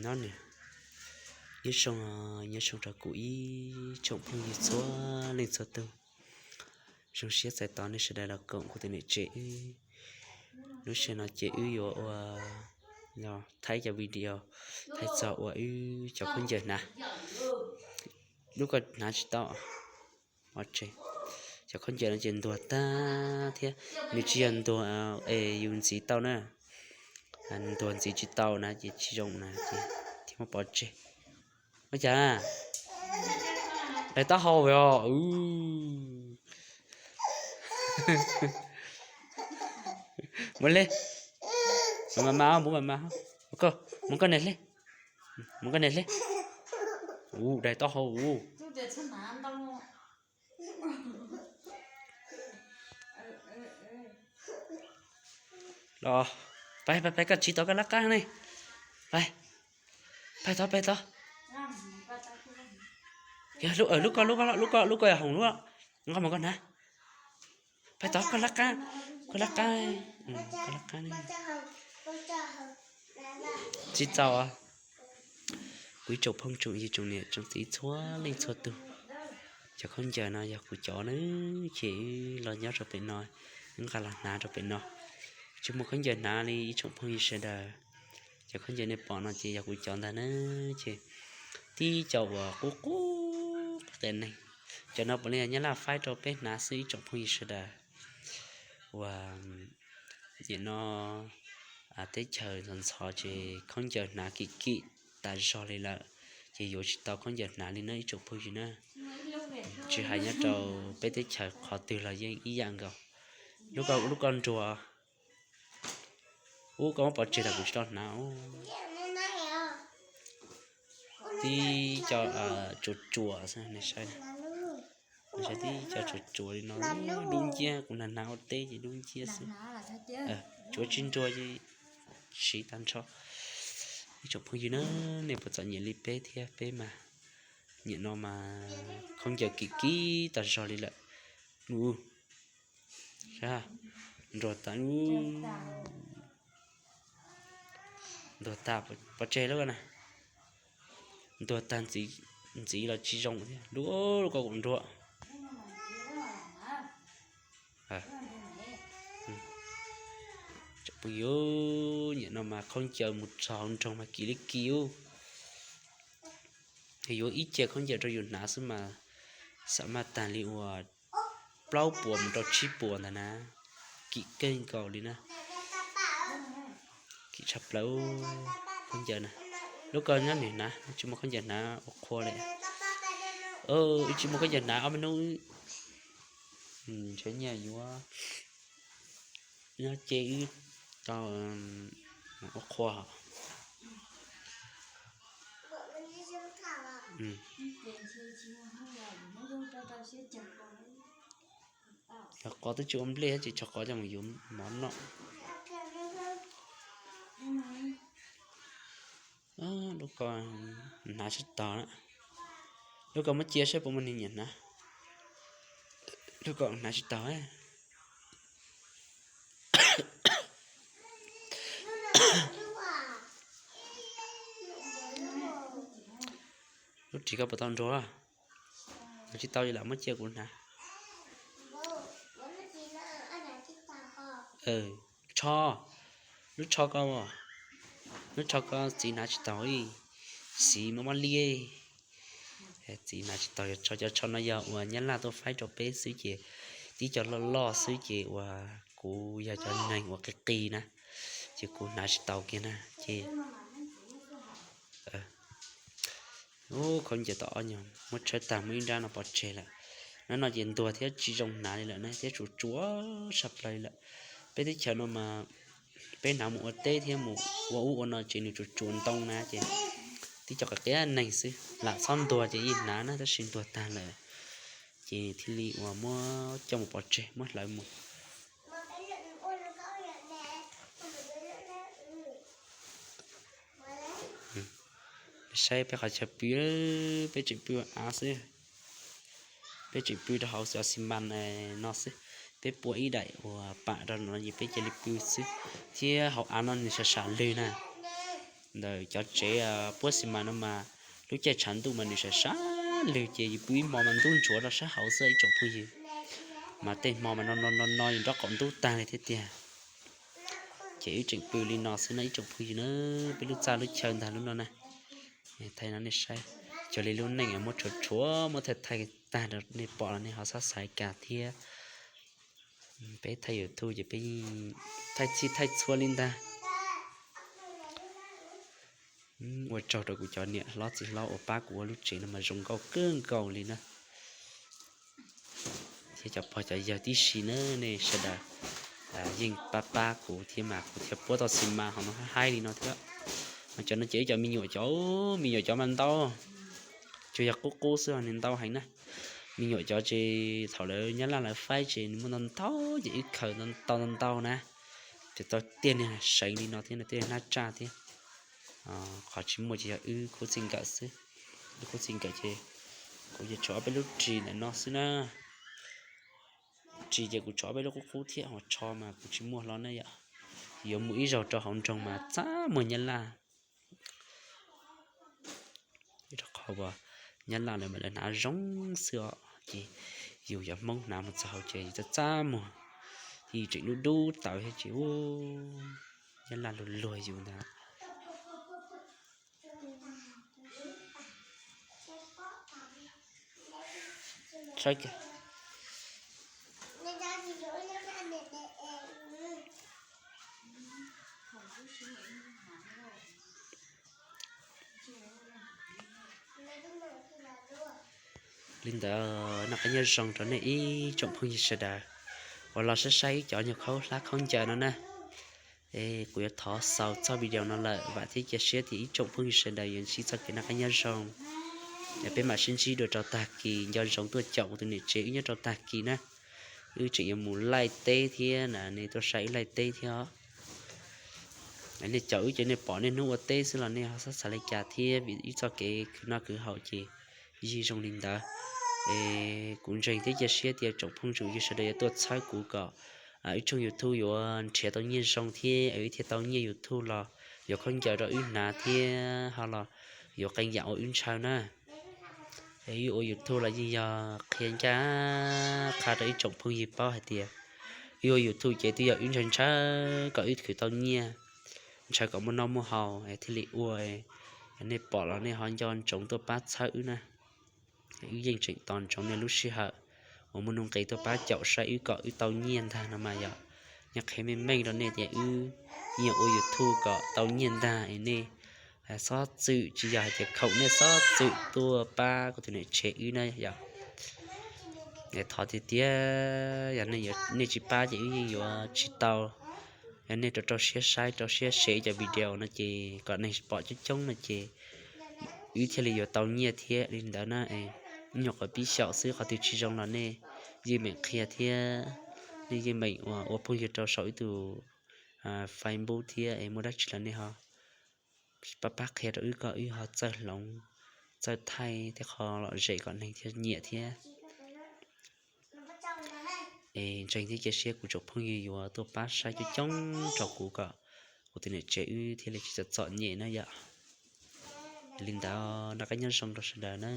No nyob zoo, nyob zoo rau kuv ib tsoom phooj ywg txhua leej txhua tus. Zoo siab txais tos nej sawv daws los koom kuv tus niam tsev wb. Lub sij hawm no ces wb yuav ua, thaij cov video thaij txog uas wb cov khaub ncaws hnav. Lub ko hnav tsis tau, cov khaub ncaws no ces ntuag tag thiab, nws tsis yog ntuag es yus ntxiv tau na. Ntuag ntxiv tsis tau na ces tsis zoo na ces thiaj muab pov tseg. Ua cas, daig taub hau os. Mus li, mus mas mas, mus mas mas, mus koj niam li, mus koj niam li. Ua daig taub hau ua. Los, pais pais pais, koj tsis tau koj lab qab ne. Pais, pais tod pais tod. Yog lub, lub ko lub ko lub ko lub ko yog hoom lub, nqa mus koj hnav. Pais tod koj lab qab, koj lab qab, koj lab qab. Tsis txaus, kuv ib tsoom phooj tsoom ywg tsoom niam tsoom txiv txhua leej txhua tus, cov khaub ncaws no yog kuv cov na, ces wb los nyob rau pem no, wb nqa los hnav rau pem no. Tsis muaj khaub ncaws hnav li ib tsoom phooj ywg sawv daws. Cov khaub ncaws nej pom no ces yog kuv cov ntag na, ces tib co uas qub qub tes neeg. Cov no puav leej yog Nyab Laj faib rau peb hnav xwb ib tsoom phooj ywg sawv daws. Uas nim no teb chaws ntxhov ntxhov ces khaub ncaws hnav kim kim tas zog li lawm, ces yuav tsis tau khaub ncaws hnav li na ib tsoom phooj ywg na. Tsis hais nyob rau peb teb chaws qhov twg los yeej ib yam nkaus. Lub ko, lub ko nruag, ub, koj muab pov tseg tas kuv tsis tau hnav. Tib co tsuas tsuas xwb, nej saib, tib co tsuas tsuas li no, dub nciab, kuv hnav hnav ua teb ces dub nciab xwb. Tsuas tsis nruag ces siv tag nrho. Ib tsoom phooj ywg na, nej puas txom nyem li peb thiab? Peb mas nim no mas khaub ncaws kim kim tas zog li lawm. Nruag tas, nruag tas, pov tseg lub na. Ntuag tag, ntxiv los tsis zoo thiab, lub ko kuj nruag. Tsoom phooj ywg, nim no mas khaub ncaws mus txog hauv nroog mas kim li kim ub. Yuav ib ce khaub ncaws rau yus hnav xwb mas xam maj tag li uas plaub puas mus rau tsib puas ntawd na, kim kawg nkaus li na. Kim tshaj plaws khaub ncaws na. Lub ko nyob nws hnav, tsis muaj khaub ncaws hnav ua qhua li. Wb tsis muaj khaub ncaws hnav ob peb hnub, ntshe nyiaj yuav nyob ces wb tau ua qhua. Cov qos twb tsis ua nplej ces cov qos coj mus yuav mov noj. Lub ko hnav tsis taus na. Lub ko muab cia saib puas muaj neeg nyiam hnav. Lub ko hnav tsis taus. Lub ris ko puas tau nruag? Nruag tsis tau li lawm, muab cia kuv hnav. Tsho, lub tsho ko, lub tsho ko txiv hnav tsis taus, xiv mob mob liab. Txiv hnav tsis taus, yog tsho, cov tsho no yog uas nyab laj tuaj faib rau peb xwb ces tib co loj loj xwb ces uas kuv yog cov neeg uas qis qis na, ces kuv hnav tsis taus kiag na ces. Ub, khaub ncaws tau ob nyuag muab tshawb tag, muaj ib nrab no pov tseg lawm. Nrab no ces ntuag thiab tsis zoo hnav li lawm na, thiab tsuas tsuas tshaj plaws li lawm. Peb teb chaws no mas peb hnav mus ua teb thiab mus ua ub ua no ces nws tsuas tsuas ntoo na ces tib co qis qis neeg xwb, lam txhob ntuag ces yeej hnav na, tab sis ntuag tag lawm ces thiaj li uas muab coj mus pov tseg, muab hlawv mus. Saib peb qhov chaw pw, peb tseem pw ua av xwb. Peb tseem pw rau hauv xi mas no xwb. Peb pua ib daim uas pam rau no ces peb cia li pw xwb. Thiab hauv av no nws sam sam lwg na. ntawm cov tsev puab xi mas no mas lub caij tshav ntuj mas nws sab sab lwg ces yus pw ib hmo mas ntub ntsuav rau sab hauv xwb ib tsoom phooj ywg. Mas tej hmo mas no no no no yus nraub qaum ntub tag li thiab tiag. Ces wb tseem pw li no xwb na ib tsoom phooj ywg na, peb lub txaj lub chaw ntag lub no na. Thaij no nej saib, cuag li lub neej muab tshuav tshuav muab thaij thaij tag rau nej pom los nej ho xav xaiv kas thiab. Peb thaij YouTube ces peb yeej thaij txhij thaij txhua li ntag. Ua tsaug rau kuv cov niam hlob txiv hlob uas pab kuv ua lub tsev no mas zoo nkauj kawg nkaus li na. Thiab cov pog cov yawg tib si na, nej sawv daws yeej pab pab kuv thiab mas kuv thiaj puab tau xi mas hauv no haib haib li no thiab. Mas cov no ces ib cov me nyuam cov, me nyuam cov mas ntau, tsuas yog qub qub xwb nws ntau heev na. Me nyuam cov ces thaum lawv nyab laj lawv faib ces nws muaj ntau ntau ces wb khaws ntau ntau ntau na. Ces tau tiag niag seev li no thiab no tiag hnab tsaj thiab. Qhov tsis muaj ces yog wb khub txij nkawm xwb. Wb khub txij nkawm ces kuv ces tshuav ob peb lub ris ntawm no xwb na. Ris ces kuv tshuav ob peb lub qub qub thiab, hos tsho mas kuv tsis muaj hlo na yom. Yuav mus ib zaug rau hauv nroog mas txaj muag nyab laj. Rau qhov nyab laj lawv mas lawv hnav zoo xwb os, ces yus cov Hmoob hnav mus txog hauv ces yus txaj txaj muag, yus tseem dub dub tawv thiab ces nyab laj luag luag yus ntag. Li ntawd noj qab nyob zoo rau nej ib tsoom phooj ywg sawv daws uas los saib saib ib cov nyuag khaub hlab khaub ncaws no na. Es kuv yuav thov xaus txoj video no lawm, vam thiab cia siab tias ib tsoom phooj ywg sawv daws yuav ntsib txoj kev noj qab nyob zoo. Es peb mam sib ntsib dua rau tag kis, nco ntsoov tuaj caum kuv tus niam tsev wb nyob rau tag kis na. Wb tseem yuav mus laij teb thiab na, nej tuaj saib wb laij teb thiab os. Nej caum wb ces nej pom niaj hnub ua teb xwb los nej ho xav xav li cas thiab, vim ib txoj kev khwv noj khwv haus ces yeej zoo li ntawd. Es kuv ntseeg thiab cia siab tias tsoom phooj ywg sawv daws yuav tuaj txhawb kuv kom wb tshooj YouTube yuav nrhiav tau nyiaj zoo thiab wb thiaj tau nyiaj YouTube los yuav khaub ncaws rau wb hnav thiab ho los yuav qee yam ua wb ntshaw na. Es wb ua YouTube los yeej yog qhia ncaj qha rau ib tsoom phooj ywg paub hais tias wb ua YouTube ces twb yog wb ntshaw ntshaw kom wb khwv tau nyiaj, ntshaw kom muaj noj muaj haus thiaj li ua. Nej pom los nej ho nco ntsoov tuaj pab txhawb wb na. Wb yeej tseem tos ntsoov nej lub sij hawm uas muaj nuj nqis tuaj pab caum saib wb kom wb tau nyiaj ntag no mas yog nyob qhia meej meej rau nej tias wb yeej ua YouTube kom tau nyiaj ntag es nej xob txwm, tsis yog hais tias khoom, nej xob txwm tuaj pab kuv tus niam tsev wb na yom. Thov tiag tiag, yog nej tsis pab ces wb yeej yuav tsis tau. Yog nej rau rau siab saib rau siab share cov video no ces kom neeg pom coob coob no ces wb thiaj li yuav tau nyiaj thiab li ntawd na. Nyuam qhuav pib xyaum xwb, qhov twg tsis zoo los nej yeej meem qhia thiab nej yeej meem ua phooj ywg rau saum wb tus Facebook thiab es muaj dab tsi los nej ho pab pab qhia rau wb kom wb ho txawj hloov txawj thaij tej qho lom zem kom neeg thiaj nyiam thiab. Es ntseeg thiab cia siab kuv tsoom phooj ywg yuav tuaj pab saib coob coob rau kuv kom kuv tus niam tsev wb thiaj li tsis txom txom nyem na yom. Li ntawd noj qab nyob zoo rau sawv daws na.